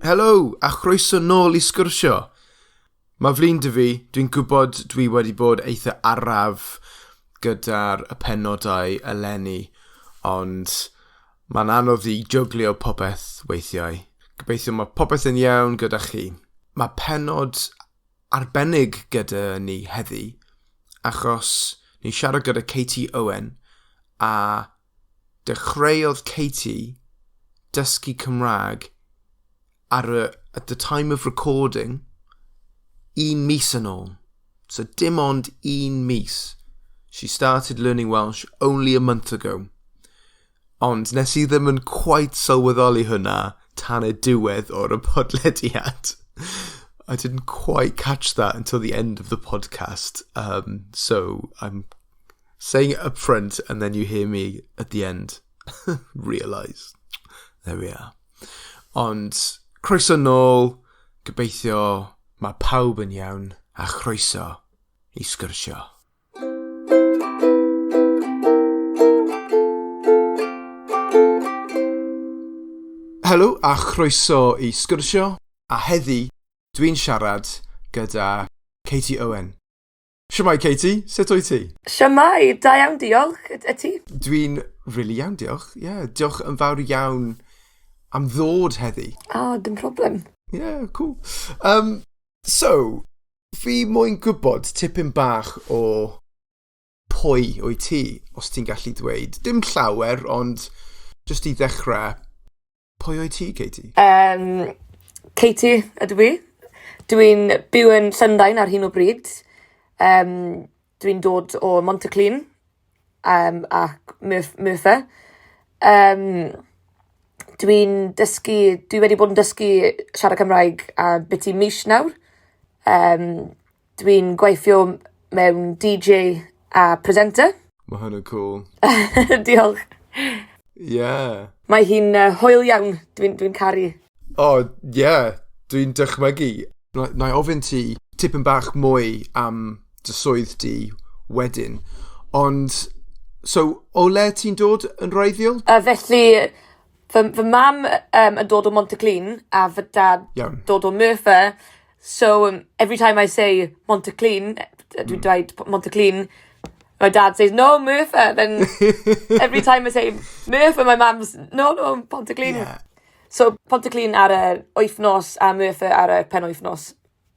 Helo, a chroeso nôl i sgwrsio. Mae flin 'da fi, dwi'n gwybod dwi wedi bod eitha araf gyda'r y penodau eleni, ond mae'n anodd i jyglio popeth weithiau. Gobeithio mae popeth yn iawn gyda chi. Mae pennod arbennig gyda ni heddi, achos ni'n siarad gyda Katie Owen, a dechreuodd Katie dysgu Cymraeg ar y, at the time of recording, un mis yn ôl. So dim ond un mis. She started learning Welsh only a month ago. Ond nes i ddim yn quite sylweddoli hwnna tan y diwedd o'r y podlediad. I didn't quite catch that until the end of the podcast. So I'm saying it up front and then you hear me at the end realise. There we are. Ond croeso nôl, gobeithio mae pawb yn iawn, a chroeso i sgwrsio. Helo a chroeso i sgwrsio, a heddi dwi'n siarad gyda Katie Owen. Shwmae Katie, sut wyt ti? Shwmae, da iawn diolch, y ti? Dwi'n really iawn diolch, yeah. Diolch yn fawr iawn am ddod heddi. Oh, dim problem. Yeah, cool. So, fi moyn gwybod tipyn bach o pwy wyt ti, os ti'n gallu dweud. Dim llawer, ond just i ddechrau, pwy wyt ti, Katie? Katie ydw i. Dwi'n byw yn Llundain ar hyn o bryd. Dwi'n dod o Monteclyn ac Merthyr. Dwi'n dysgu, dwi wedi bod yn dysgu siarad Cymraeg am byti mis nawr. Dwi'n gweithio mewn DJ a presenter. Mae hwn yn cool. Diolch. Yeah. Mae hi'n hwyl iawn. Dwi'n dwi caru. Oh, yeah. Dwi'n dychmygu. Na i ofyn ti tipyn bach mwy am dy swydd di wedyn. Ond, so, o le ti'n dod yn wreiddiol? Felly, fy mam yn dod o Monteclyn a fy dad dod o Merthyr. So, every time I say Monteclyn, dwi'n dweud Monteclyn, my dad says, "No, Merthyr." Then every time I say Merthyr, my mum's, No, Pontyclun." So, Pontyclun ar y wythnos a Merthyr ar y penwythnos.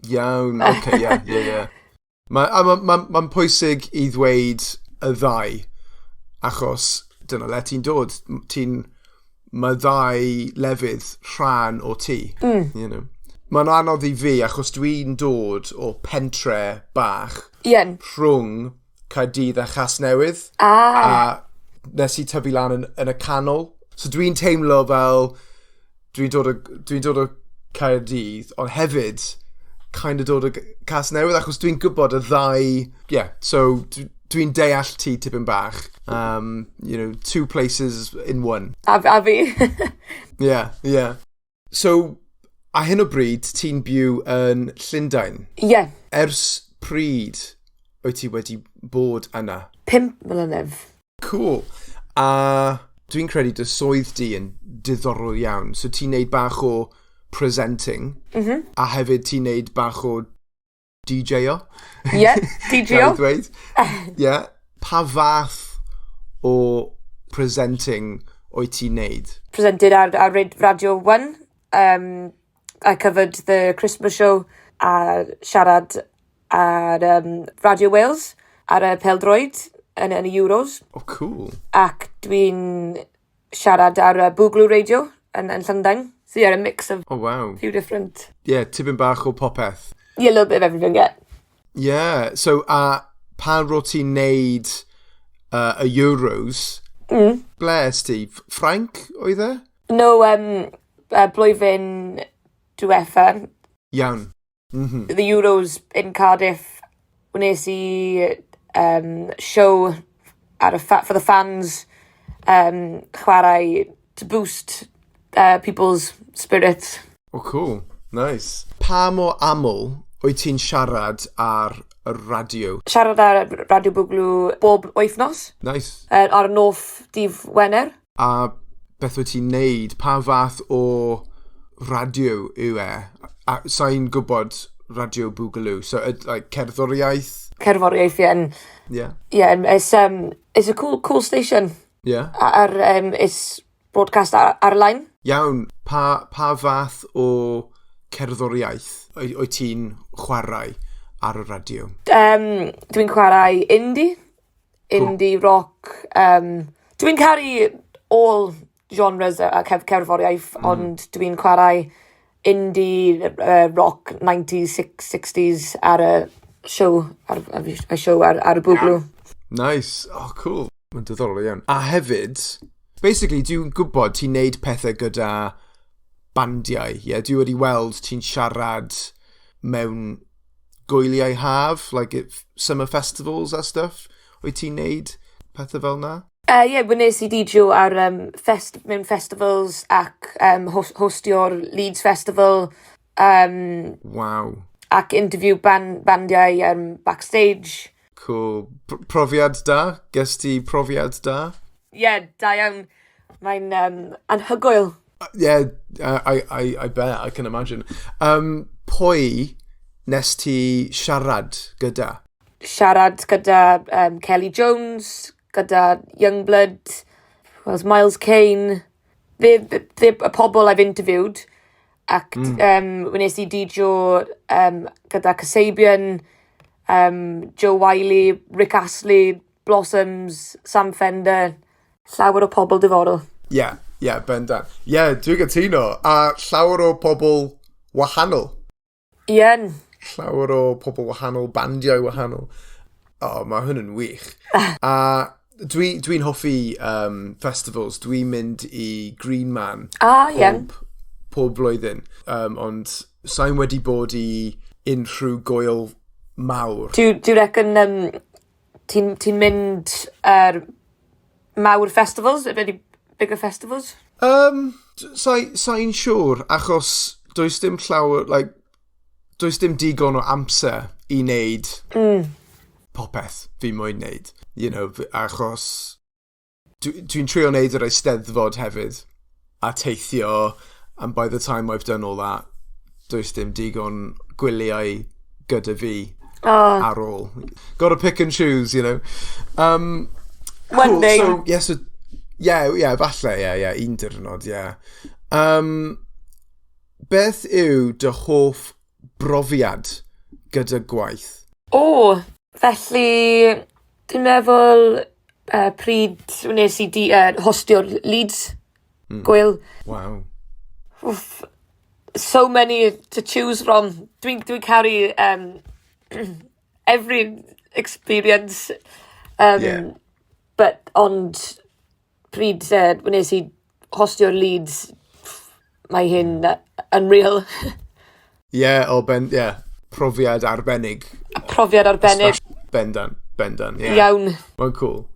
Iawn, oce, ie. Mae a ma, ma, ma pwysig i ddweud y ddau, achos dyna le ti'n dod. Ti'n, mae ddau lefydd rhan o ti. You know. Mae'n anodd i fi, achos dwi'n dod o pentre bach rhwng Caerdydd a Chasnewydd. A nes i tyfu lan yn y canol. So dwi'n teimlo fel dwi'n dod o Caerdydd, ond hefyd kind of dod o Casnewydd, achos dwi'n gwybod y ddau. Yeah, so dwi'n deall ti tipyn bach. Two places in one. A fi. Yeah. So, a hyn o bryd, ti'n byw yn Llundain. Ie. Ers pryd wyt ti wedi bod yna? 5 mlynedd. Cool. A dwi'n credu dy swydd di yn diddorol iawn. So ti'n neud bach o presenting. A hefyd ti'n neud bach o DJ-o. Ie, DJ-o. Gael ei ddweud. Yeah. Pa fath o presenting wyt ti'n neud? Presented ar Radio 1. I covered the Christmas show a siarad ar Radio Wales ar y pêl-droed yn y Euros. Oh, cool. Ac dwi'n siarad ar Boogaloo Radio yn Llundain. So yeah, a mix of few different. Yeah, tipyn bach o popeth. Yeah, a little bit of everything, yeah. Yeah, so a pan ro ti'n neud y Euros, ble es ti? Ffrainc oedd e? No, blwyddyn diwetha. Iawn. The Euros in Cardiff, wnes i show ar y for the fans, chwarae to boost people's spirits. Oh, cool. Nice. Pa mor aml wyt ti'n siarad ar y radio? Siarad ar Radio Boogaloo bob wythnos. Nice. Ar y nos dydd Wener. A beth wyt ti'n neud? Pa fath o radio yw e? A sa'n gwybod Radio Boogaloo. So, like, cerddoriaeth? Cerddoriaeth, ie. Yeah. Yeah, and it's a cool station. Ar, it's broadcast ar-line. Iawn. Pa fath o cerddoriaeth wyt ti'n chwarae ar y radio? Dwi'n chwarae indie, indie rock. Dwi'n caru all genres a cerddoriaeth, ond dwi'n chwarae indie, rock, 90s, 60s ar y show, ar y show ar y Boogaloo. Nice. Oh, cool. Mae'n diddorol iawn. A hefyd, basically, dwi'n gwybod ti'n neud pethau gyda bandiau. Yeah? Dwi wedi weld ti'n siarad mewn gwyliau haf, like summer festivals a stuff. Wyt ti'n neud pethau fel na? Yeah, wnes i DJ ar mewn festivals ac hostio'r Leeds Festival. Ac interview bandiau backstage. Cool. Profiad da? Ges ti profiad da? Yeah, da iawn. Mae'n anhygoel. Yeah, I bet, I can imagine. Pwy nes ti siarad gyda? Siarad gyda Kelly Jones, gyda Youngblood, was Miles Kane. The pobl I've interviewed. Ac wnes i DJ gyda Kasabian, Jo Whiley, Rick Astley, Blossoms, Sam Fender, llawer o pobl diddorol. Yeah, bendant. Yeah, dwi'n gytuno. A llawer o pobl wahanol. Ie. Llawer o pobl wahanol, bandiau wahanol. Oh, mae hwn yn wych. A dwi hoffi festivals. Dwi'n mynd i Green Man pob blwyddyn. Ond sa'n wedi bod i unrhyw gwyl mawr. Dwi reckon ti'n ti mynd ar mawr festivals, any bigger festivals? Sa'n siŵr, achos does dim llawer, like, does dim digon o amser i wneud popeth fi moyn wneud. Achos dwi'n trio wneud yr Eisteddfod hefyd a teithio, and by the time I've done all that, does dim digon gwyliau gyda fi ar ôl. Gotta pick and choose. One Cool. day. So, yeah, so, yeah, falle, yeah, un diwrnod, yeah. Beth yw dy hoff brofiad gyda gwaith? O, felly, dwi'n meddwl pryd wnes i hostio'r Leeds gwyl. Oof, so many to choose from. Dwi caru every experience. But ond pryd wnes i hostio'r Leeds, mae hyn unreal. Yeah, o ben, yeah. Profiad arbennig. Profiad arbennig. Bendant, bendant, yeah. Iawn. Mae'n cool.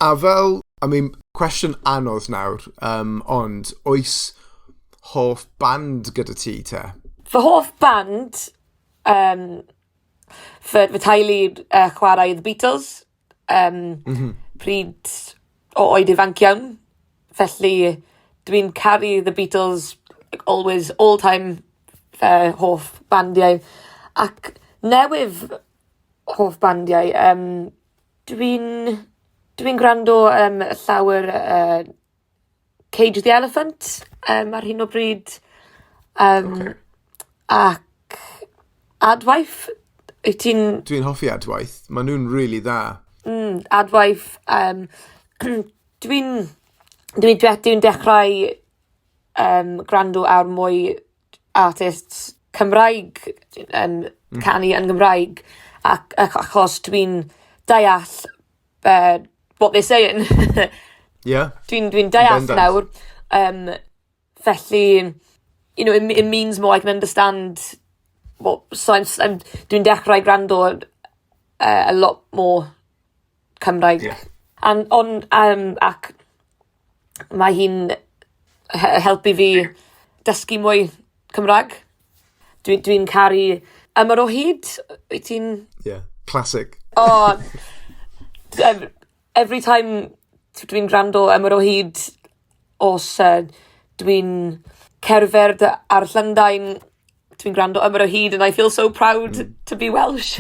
A fel, I mean, cwestiwn anodd nawr, ond oes hoff band gyda ti te? Fy hoff band, fy teulu chwarae The Beatles, pryd o oed ifanc iawn. Felly dwi'n caru The Beatles, like, always, all time hoff bandiau. Ac newydd hoff bandiau, dwi gwrando llawer Cage the Elephant ar hyn o bryd. Ac Adwaith, wyt ti'n? Dwi'n hoffi Adwaith. Maen nhw'n really dda. Adwaith. Dwi dechrau gwrando ar mwy artists Cymraeg, canu yn Gymraeg, ac achos dwi'n deall what they're saying. Dwi deall nawr. Felly, it means more, I can understand what, so dwi'n dechrau gwrando a lot more Cymraeg. And, ac mae hi'n helpu fi dysgu mwy Cymraeg. Dwi caru Yma o Hyd. Wyt ti'n? Yeah, classic. Oh, every time dwi'n gwrando Yma o Hyd, os dwi'n cerdded ar Llundain, dwi'n gwrando Yma o Hyd and I feel so proud to be Welsh.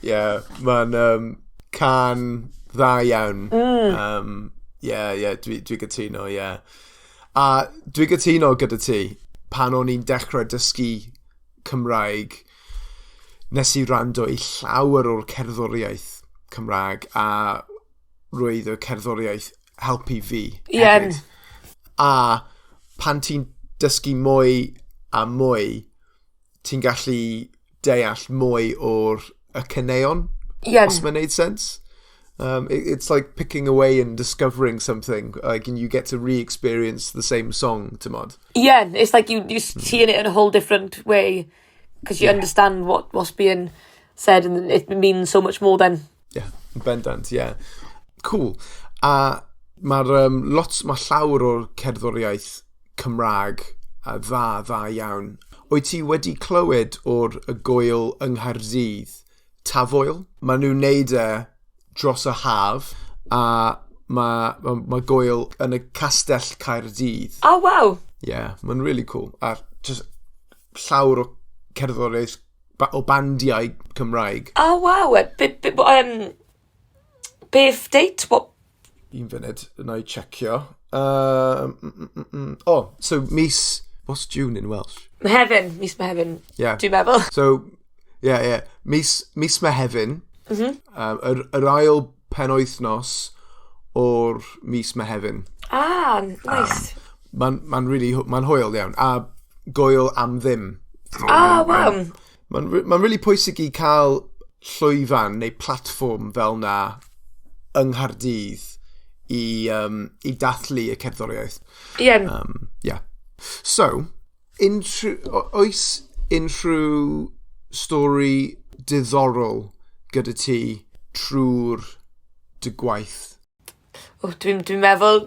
Yeah, mae'n cân dda iawn. Yeah, dwi gytuno, yeah. A dwi gytuno gyda ti, pan o'n i'n dechrau dysgu Cymraeg, nes i wrando i llawer o'r cerddoriaeth Cymraeg a roedd y cerddoriaeth helpu fi hefyd. A pan ti'n dysgu mwy a mwy, ti'n gallu deall mwy o'r y caneuon, os mae'n neud sense. It's like picking away and discovering something, like, and you get to re-experience the same song, t'mod? Yeah, it's like you seeing it in a whole different way because you understand what's being said and it means so much more then. Yeah, yn bendant, yeah. Cool. A mae'r lot, mae llawer o'r cerddoriaeth Cymraeg a dda, dda iawn. Wyt ti wedi clywed o'r y gwyl yng Nghaerdydd, Tafwyl? Maen nhw'n neud e dros y haf, a mae gwyl yn y Castell Caerdydd. Oh, wow. Yeah, mae'n really cool. A just llawer o cerddoriaeth o bandiau Cymraeg. Oh, wow. Beth date? What? Un funud, na i checio. Oh, so mis... What's June in Welsh? Mehefin, mis Mehefin, dwi'n meddwl. So, yeah. Mis Mehefin. Yr ail penwythnos o'r mis Mehefin. Ah, nice. Mae'n really, mae'n hwyl iawn. A gwyl am ddim. Ah, wow. Mae'n really pwysig i cael llwyfan neu platfform fel na yng Nghaerdydd i dathlu y cerddoriaeth. Yeah. So, oes unrhyw stori diddorol gyda ti trwy'r dy gwaith? Oh, dwi meddwl,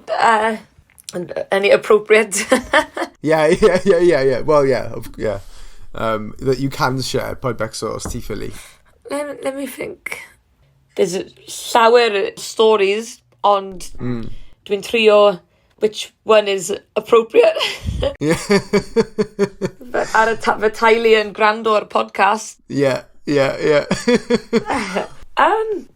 any appropriate. Yeah. Well, yeah. That you can share, paid becso os ti ffili. Let me think. There's llawer stories, ond dwi'n trio which one is appropriate. But ar y fy teulu yn gwrando ar podcast.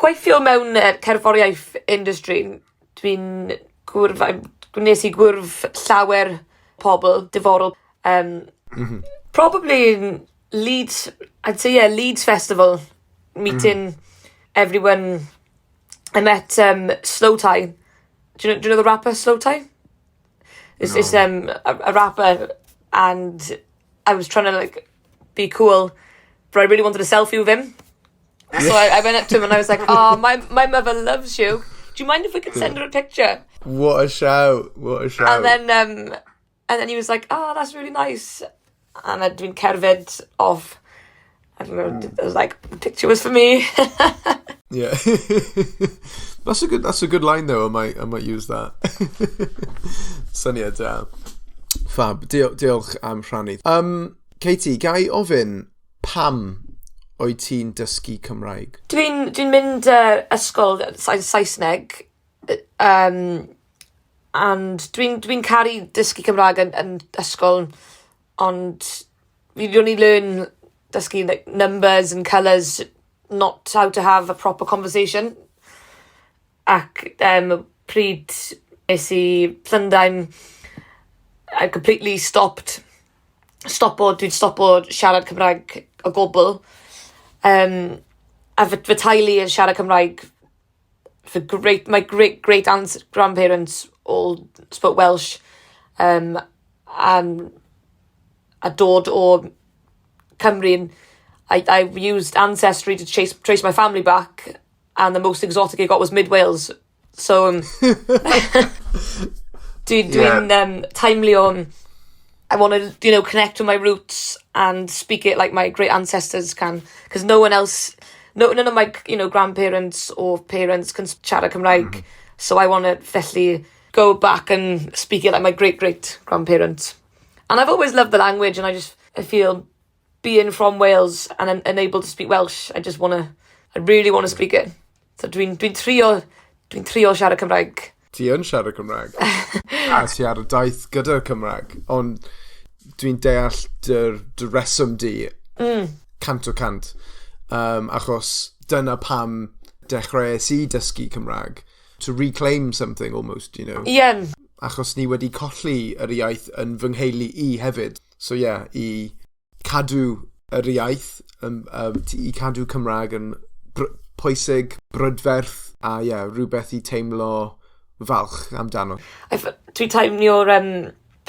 Gweithio mewn cerddoriaeth industry, dwi'n gwrdd, gwnes i gwrdd llawer pobl diddorol. Probably in Leeds, I'd say, yeah, Leeds Festival, meeting everyone. I met Slowthai. Do you know the rapper Slowthai? It's a rapper, and I was trying to like be cool, but I really wanted a selfie with him. So I went up to him and I was like, "Oh, my mother loves you. Do you mind if we could send her a picture?" What a shout. What a shout. And then he was like, "Oh, that's really nice." And I'd been cerdded off. I don't know. It was like the picture was for me. Yeah. That's a good line though. I might use that. Syniad da. Fab. Diolch am rhannu. Katie, ga i ofyn pam oed ti'n dysgu Cymraeg? Dwi'n mynd ysgol Saesneg, and dwi'n caru dysgu Cymraeg yn ysgol, ond we only learn dysgu like numbers and colours, not how to have a proper conversation. Ac pryd es i Llundain, I completely stopped. Dwi'n stopo siarad Cymraeg o gwbl. A fy teulu yn siarad Cymraeg for great, my great great aunt grandparents all spoke Welsh. And a dod o Cymru, and I used Ancestry to trace my family back, and the most exotic I got was Mid Wales. So dwi'n teimlo I want to connect with my roots and speak it like my great ancestors can, because no one else, no, none of my grandparents or parents can siarad Cymraeg. So I want to felly go back and speak it like my great great grandparents. And I've always loved the language, and I feel being from Wales and able to speak Welsh, I really want to speak it. So dwi'n trio siarad Cymraeg. Ti yn siarad Cymraeg? A ti ar y daith gyda'r Cymraeg. Ond dwi'n deall dy reswm di 100%. Achos dyna pam dechreuais i dysgu Cymraeg. To reclaim something almost. Achos ni wedi colli yr iaith yn fy nheulu i hefyd. So yeah, i cadw yr iaith, i cadw Cymraeg yn pwysig, brydferth, a yeah, rhywbeth i teimlo falch amdano. Dwi'n teimlo'r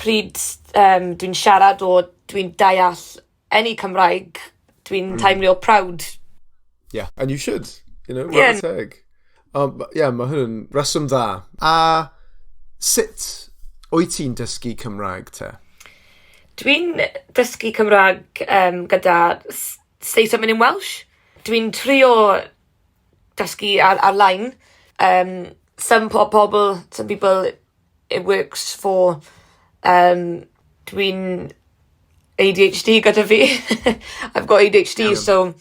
pryd dwi'n siarad o dwi'n deall any Cymraeg, dwi'n teimlo proud. Yeah, and you should, yeah. Teg. Yeah, mae hwn yn reswm dda. A sut wyt ti'n dysgu Cymraeg te? Dwi'n dysgu Cymraeg gyda Say Something in Welsh. Dwi'n trio dysgu ar-line. Some pobl, some people it works for. Dwi'n ADHD gyda fi. I've got ADHD, so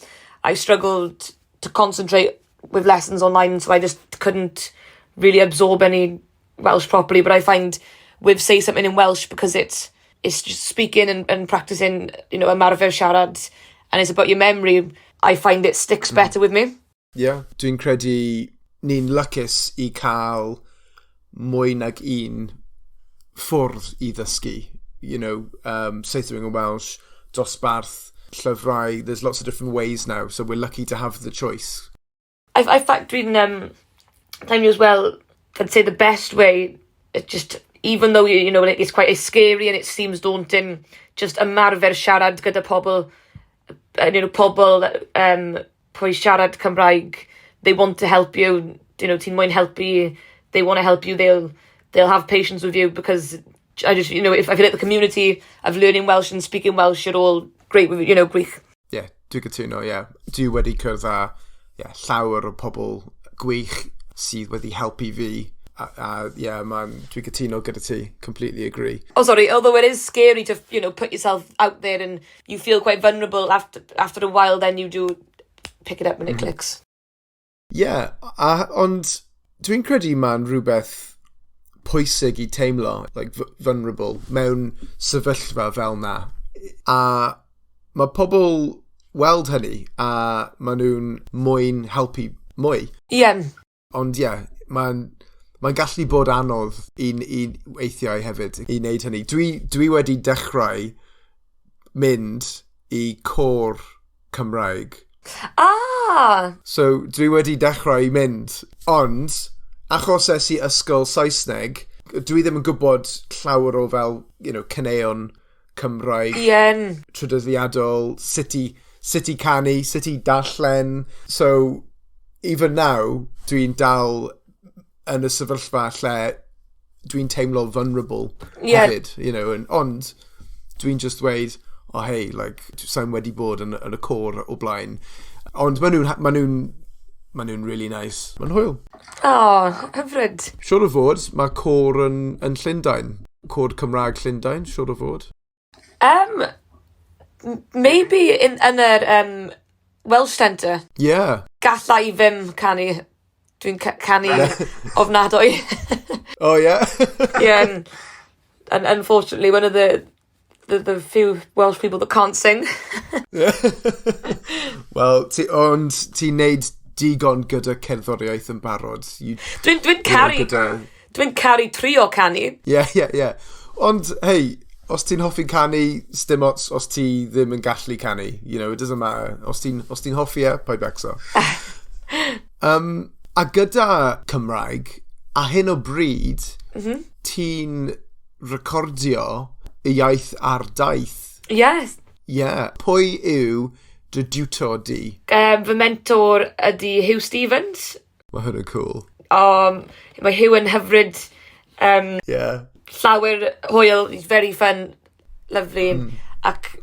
I struggled to concentrate with lessons online, so I just couldn't really absorb any Welsh properly. But I find with Say Something in Welsh, because it's just speaking and practicing, ymarfer siarad, and it's about your memory, I find it sticks better with me. Yeah, dwi'n credu ni'n lwcus i cael mwy nag un ffordd i ddysgu. Say Something in Welsh, dosbarth, llyfrau, there's lots of different ways now, so we're lucky to have the choice. I fact dwi'n teimlo as well, I'd say the best way, it just, even though it's quite it's scary and it seems daunting, just ymarfer siarad gyda pobl, pobl pwy siarad Cymraeg, they want to help you, ti'n moyn helpu, they want to help you, they'll have patience with you because I just, if I feel like the community of learning Welsh and speaking Welsh are all great with, gwych. Yeah, dwi'n cytuno, yeah. Dwi wedi cwrdd â, yeah, llawer o pobl gwych sydd wedi helpu fi. A yeah, man, dwi'n cytuno gyda ti. Completely agree. Oh, sorry, although it is scary to put yourself out there and you feel quite vulnerable after a while, then you do pick it up when it clicks. Yeah, ond dwi'n credu mae'n rhywbeth pwysig i teimlo, like, vulnerable, mewn sefyllfa fel na. A mae pobl weld hynny, a maen nhw'n moyn helpu mwy. Ond ie, yeah, mae'n mae gallu bod anodd i weithiau hefyd i wneud hynny. Dwi wedi dechrau mynd i côr Cymraeg. So, dwi wedi dechrau mynd, ond achos es i ysgol Saesneg, dwi ddim yn gwybod llawer o fel, caneuon Cymraeg traddodiadol, sut i canu, sut i darllen. So, even now, dwi'n dal yn y sefyllfa lle dwi'n teimlo vulnerable hefyd, and, ond dwi'n just dweud, "Oh hey, like, sa'n wedi bod yn y côr o blaen." Ond maen nhw'n really nice. Mae'n hwyl. Oh, hyfryd. Siwr o fod, mae côr yn Llundain. Côr Cymraeg Llundain, siwr o fod. Maybe in yr Welsh Centre. Galla i ddim canu. Dwi'n canu ofnadwy. Oh, yeah? Yeah, and unfortunately one of the few Welsh people that can't sing. Wel, ond ti'n neud digon gyda cerddoriaeth yn barod. Dwi'n caru, dwi'n caru trio canu. Yeah. Ond, hey, os ti'n hoffi canu, sdim ots os ti ddim yn gallu canu. It doesn't matter. Os ti hoffi e, paid becso. A gyda Cymraeg, a hyn o bryd, ti'n recordio y iaith ar daith. Yes. Yeah. Pwy yw dy diwtor di? Fy mentor ydy Huw Stephens. Mae hwn yn cool. Mae Huw yn hyfryd. Llawer hwyl, he's very fun, lovely, ac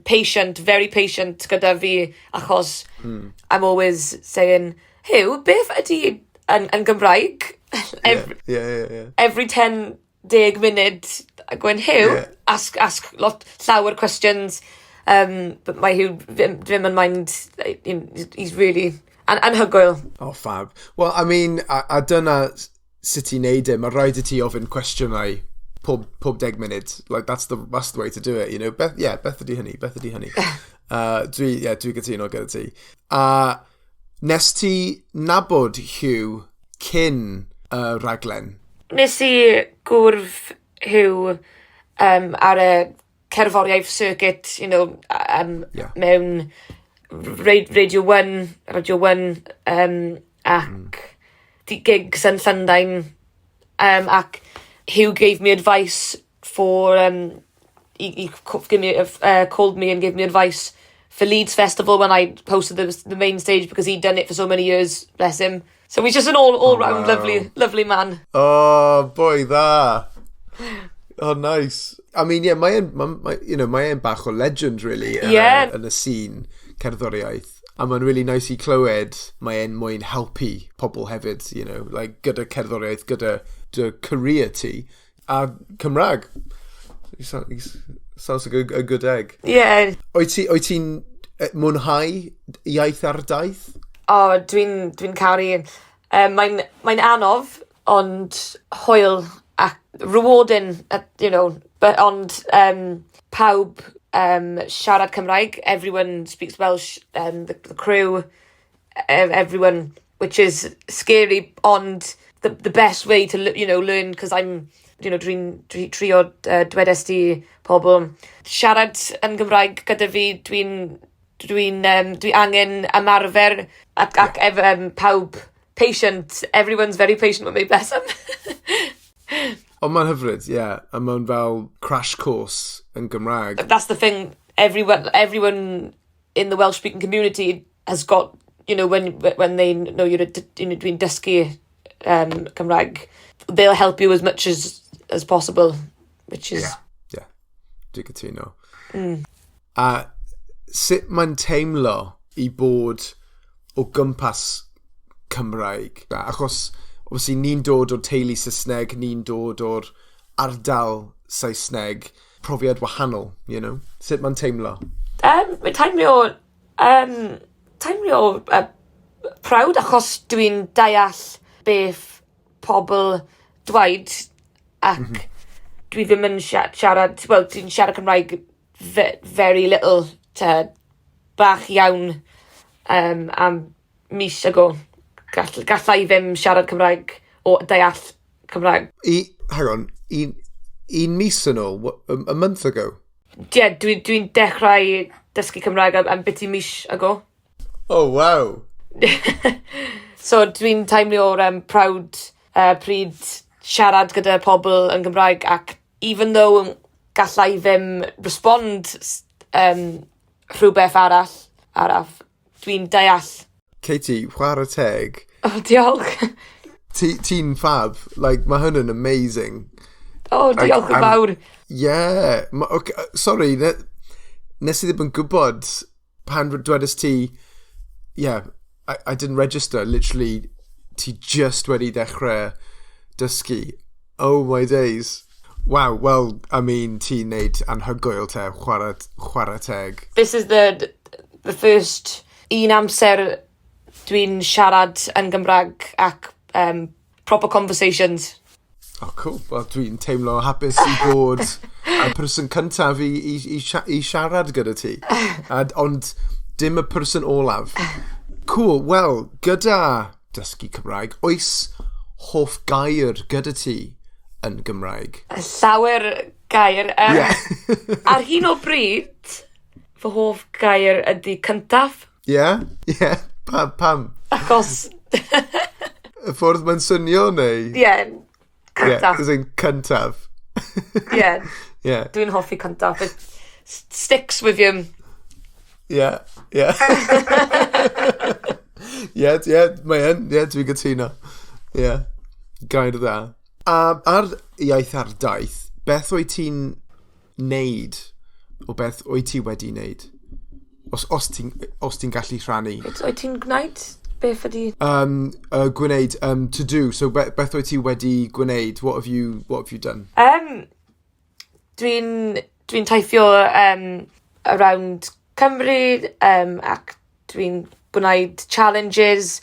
patient, very patient gyda fi, achos I'm always saying, "Huw, beth ydy yn Gymraeg?" Every 10, 10 munud, a gwen Huw, ask lot, llawer questions, but mae Huw ddim yn mind, he's really anhygoel. Oh, fab. Well, I mean, a dyna sut i wneud e. Mae rhaid i ti ofyn cwestiynau pob 10 munud. Like, that's the way to do it. Beth, yeah, beth ydy hynny? Beth ydy hynny? Yeah, dwi gytuno gyda ti. A nes ti nabod Huw cyn y raglen? Nes i gwrdd Huw ar y cerddoriaeth circuit mewn Radio 1, Radio 1, ac gigs yn Llundain, ac Huw gave me advice for, he give me, called me and gave me advice for Leeds Festival when I posted the main stage because he'd done it for so many years, bless him. So he's just an all round lovely, lovely man. Oh, boy, dda. Oh, nice. I mean, yeah, mae'n, ma, mae bach o legend, really, yn y scene cerddoriaeth. A mae'n really nice i clywed mae'n moyn helpu pobl hefyd, like, gyda cerddoriaeth, gyda dy career ti, a Cymraeg. He sounds like a good egg. Yeah. Wyt ti'n mwynhau Iaith ar Daith? O, oh, dwi'n caru. Mae'n anodd, ond hwyl ac rewarding, but ond pawb siarad Cymraeg, everyone speaks Welsh, the crew, everyone, which is scary, ond the best way to learn, because I'm, dwi'n trio dwedais ti pobl, siarad yn Gymraeg gyda fi, dwi angen ymarfer ac pawb patient, everyone's very patient with me, bless them. Ond mae'n hyfryd, ie. Yeah. A mae'n fel crash course yn Gymraeg. That's the thing. Everyone in the Welsh speaking community has got, when they know you're a, dwi'n dysgu Cymraeg, they'll help you as much as possible, which is. Yeah. Dwi'n cytuno. A sut mae'n teimlo i bod o gwmpas Cymraeg? Achos, obviously, ni'n dod o'r teulu Saesneg, ni'n dod o'r ardal Saesneg, profiad wahanol. Sut mae'n teimlo? Mae'n teimlo proud achos dwi'n deall beth pobl dweud ac dwi ddim yn siarad, wel, dwi'n siarad Cymraeg very little, te, bach iawn am mis ago. Gallai ddim siarad Cymraeg o deall Cymraeg. Hang on, un mis yn ôl, a month ago? Ie, yeah, dwi dechrau dysgu Cymraeg am biti mis ago. Oh, wow. So dwi'n teimlo proud pryd siarad gyda pobl yn Gymraeg ac even though gallai ddim respond rhywbeth arall, araf, dwi'n deall. Katie, chwarae teg. Oh, diolch. Ti'n fab. Like, mae hwn yn amazing. Oh, diolch yn fawr. Yeah. Okay, sorry, nes i ddim yn gwybod pan dwedais ti, yeah, I didn't register, literally, ti just wedi dechrau dysgu. Oh my days. Wow, well, I mean, ti'n neud anhygoel te, chwarae teg. This is the first un amser dwi'n siarad yn Gymraeg ac proper conversations. Oh, cool. Well, dwi'n teimlo hapus i bod y person cyntaf i siarad gyda ti. Ond dim y person olaf. Cool. Well, gyda dysgu Cymraeg, oes hoff gair gyda ti yn Gymraeg? Llawer gair. Ar hyn o bryd, fy hoff gair ydy cyntaf. Yeah? Yeah. Pam? Achos. Y ffordd mae'n swnio, neu? Ie, yeah, cyntaf. Yeah, as in cyntaf. Yeah. Dwi'n hoffi cyntaf. It sticks with you. Yeah, mae yn, yeah, dwi'n gytuno. Yeah, gair dda. A ar Iaith ar Daith, beth wyt ti'n neud o beth wyt ti wedi neud? Os ti gallu rhannu. Wyt ti'n gwneud? Beth ydi? Gwneud, to do. So beth wyt ti wedi gwneud? What have you done? Dwi'n teithio around Cymru ac dwi'n gwneud challenges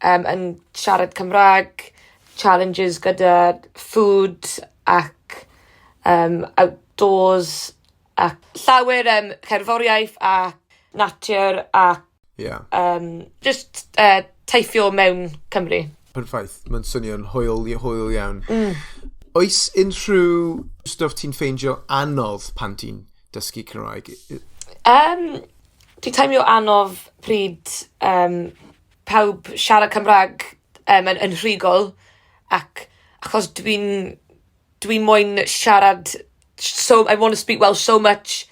yn siarad Cymraeg. challenges gyda food ac outdoors ac llawer cerddoriaeth a natur a just teithio mewn Cymru. Perffaith. Mae'n swnio'n hwyl iawn. Oes unrhyw stwff ti'n ffeindio anodd pan ti'n dysgu Cymraeg? Dwi'n teimlo anodd pryd pawb siarad Cymraeg yn rhugl ac achos dwi moyn siarad, so I want to speak Welsh so much.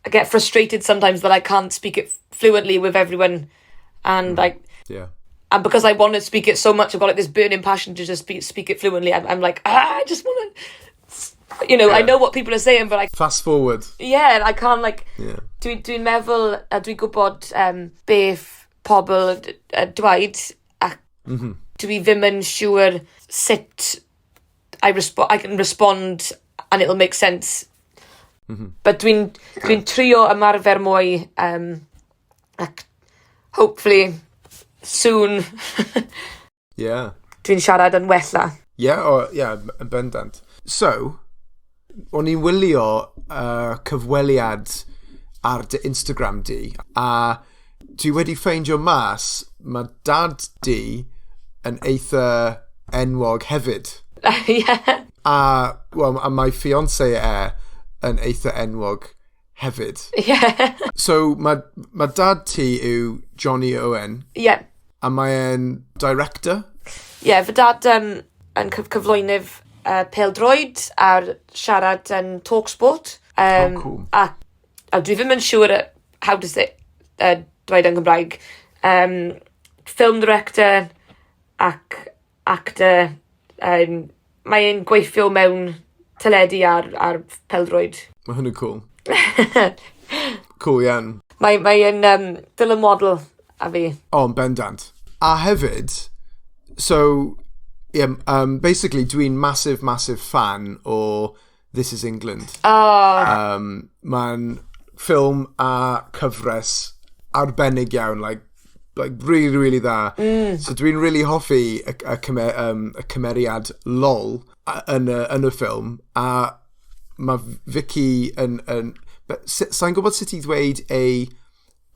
I get frustrated sometimes that I can't speak it fluently with everyone and like and because I want to speak it so much, I've got like this burning passion to just speak it fluently. I'm like, "Ah, I just want to, I know what people are saying, but I Fast forward. Yeah, I can't like dwi meddwl a dwi'n gwybod beth pobl dweud ac dwi ddim yn siŵr sut I can respond and it'll make sense. But dwi trio ymarfer mwy ac hopefully soon dwi'n siarad yn wella. Yeah, oh, yeah, yn bendant. So, o'n i'n wylio cyfweliad ar dy Instagram di, a dwi wedi ffeindio mas, mae dad di yn eitha enwog hefyd. A, well, a mae fiancé e yn eitha enwog hefyd. So, mae dad ti yw Johnny Owen, a mae e'n director. Yeah, fy dad yn cyflwynydd pêl-droed ar siarad yn TalkSport. Oh, cool. A dwi ddim yn siŵr how to say, dweud yn Gymraeg. Film director ac actor. Mae'n gweithio mewn teledu ar pêl-droed. Mae hwnna'n cool. Cool iawn. Mae'n dylanwadol ar fi. O, yn bendant. A hefyd, so, yeah, basically, dwi'n massive, massive fan o This Is England. Oh. Mae'n ffilm a cyfres arbennig iawn, like really, really dda. So dwi'n really hoffi y cymeriad Lol yn y ffilm, a mae Vicky yn sa'n gwybod sut i ddweud ei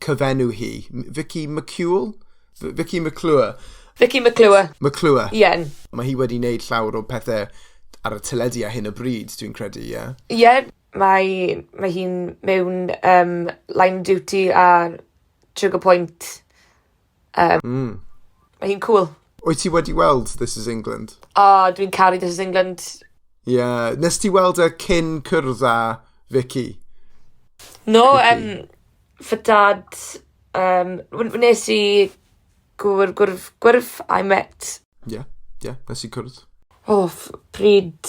cyfenw hi. Vicky McCule? Vicky McClure. Vicky McClure. McClure. Ie. Yeah. Mae hi wedi wneud llawer o pethau ar y teledu ar hyn o bryd, dwi'n credu, ie? Yeah? Ie, yeah, mae hi'n mewn Line Duty a Trigger Point. Mae hi'n cool. Wyt ti wedi weld This Is England? O, oh, dwi'n caru This Is England. Ie. Yeah. Nes ti weld e cyn cwrdd â Vicky? No, fy dad, wnes i gwrdd, I met. Ie, yeah, nes i cwrdd. Oh, pryd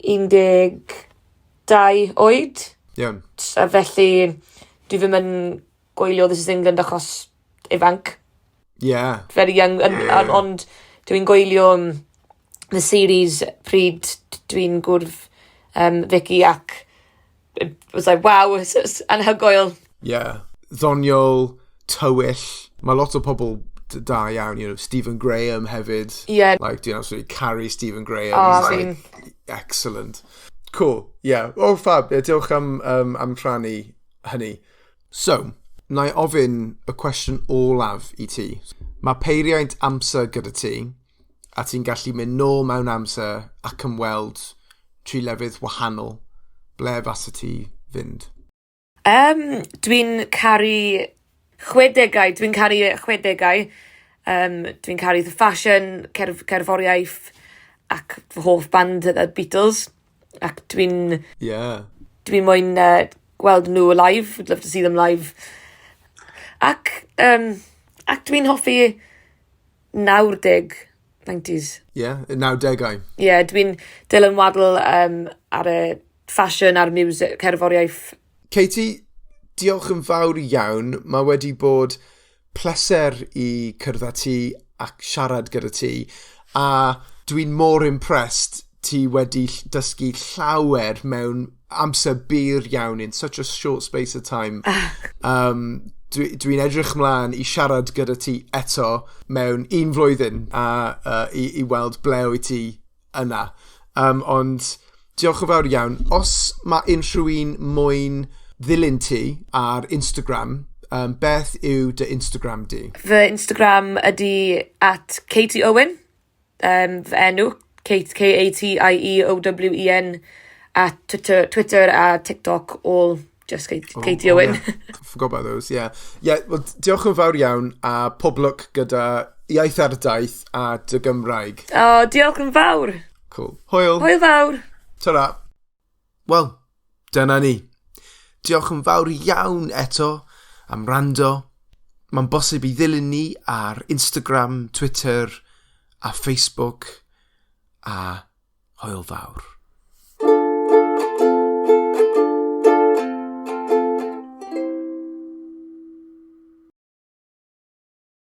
12 oed. Iawn. A felly, dwi ddim yn gwylio This Is England achos ifanc. Very young, ond dwi'n gwylio the series pryd dwi'n gwrdd Vicky ac it was like, wow, it's anhygoel. Yeah. Ddoniol, tywyll. Mae lot o pobl da iawn, Stephen Graham hefyd. Like, dwi'n absolutely caru Stephen Graham. Oh, He's like, excellent. Cool, yeah. Oh, fab. Yeah, diolch am rhannu hynny. So, na i ofyn y cwestiwn olaf i ti. Mae peiriant amser gyda ti, a ti'n gallu mynd nôl mewn amser ac ymweld tri lefydd wahanol. Ble fasa ti fynd? Dwi'n caru chwedegau, dwi'n caru chwedegau. Dwi'n caru the fashion, cerddoriaeth ac fy hoff band, y Beatles. Ac dwi'n dwi moyn gweld nhw live. Would love to see them live. Ac dwi'n hoffi 90, 90s. Yeah, 90au. Ie, yeah, dwi'n dylanwadol ar y fashion a'r music, cerddoriaeth. Katie, diolch yn fawr iawn. Mae wedi bod pleser i cwrdd â ti ac siarad gyda ti. A dwi'n mor impressed ti wedi dysgu llawer mewn amser byr iawn in such a short space of time. Dwi'n edrych mlaen i siarad gyda ti eto mewn un flwyddyn a i weld ble wyt ti yna. Ond diolch yn fawr iawn. Os mae unrhyw un moyn ddilyn ti ar Instagram, beth yw dy Instagram di? Fy Instagram ydy @KatieOwen. Fy enw, Kate, K-A-T-I-E-O-W-E-N, a Twitter a TikTok, all just Kate, oh, Katie Owen. Oh, yeah. Forgot about those, yeah. Yeah, well, diolch yn fawr iawn a pob lwc gyda Iaith ar Daith a dy Gymraeg. Oh, diolch yn fawr. Cool. Hwyl. Hwyl fawr. Ta-ra. Wel, dyna ni. Diolch yn fawr iawn eto am wrando. Mae'n bosib i ddilyn ni ar Instagram, Twitter a Facebook. A hwyl fawr.